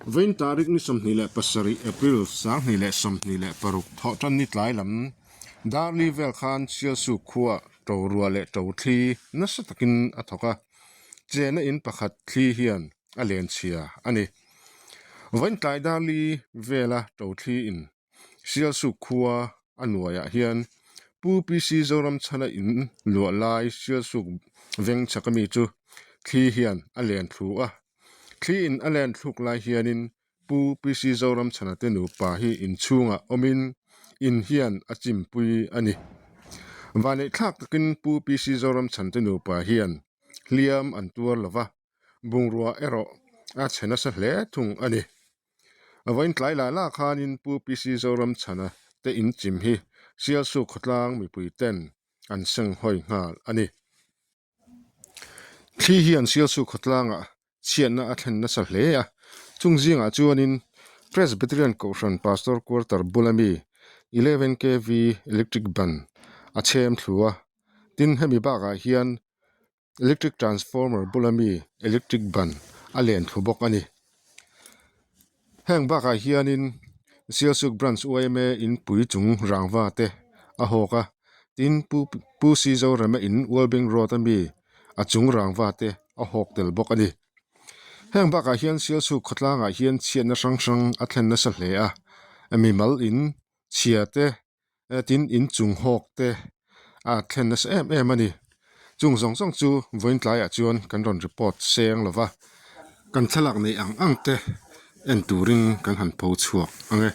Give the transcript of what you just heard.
Vawiin tarik ni 27 April 2026 thawhtan ni tlai lam Darli vel khan Sialsuk khuaa to ruah leh to thli nasa takin a thawk a, chena in pakhat thli hian a len chhia a ni. Vawiin tlai Darli vela to thli in Sialsuk khua a nuaiah hian Pu PC Zoramchhana in luah lai Sialsuk veng chhaka mi chu thli hian a len thlu a. Thli in a len thluk lai hianin Pu PC Zoramchhana te nupa hi inchhungah awmin in hian a chimpui a ni. Vaneihthlak takin Pu PC Zoramchhan te nupa hian hliam an tuar lo va, bungrua erawh a chhe nasa hle thung a ni. A vawiin tlai lah lah khanin Pu PC Zoramchhana te inchim hi Sialsuk khawtlang mipui ten an senghawi nghal a ni. Thli hian Sialsuk khawtlangah chhiatna a thlen nasa hle a, chung zingah chuanin Presbyterian Kohhran Pastor Quarter bula mi 11 kv electric ban a chhem thlu a, tin hemi bakah hian Electric transformer bula mi electric ban a len thlu bawk a ni. Heng bakah hianin Sialsuk Branch yma in pui chung rangva te a hawk a, tin Pu Pu C Zorema in World Bank Road a mi a chung rangva te a hawk tel bawk a ni. Heng bakah hian Sialsuk khawtlangah hian chhiatna hrang hrang a thlen nasa hle a, mimal in chhia te tin inchung hawk te a thlen nasa em em a ni. Chung zawng zawng chu vawiin tlaiah chuan kan rawn report seng lo va, kan thlalak neih ang ang te en turin kan han pho chhuak ang e.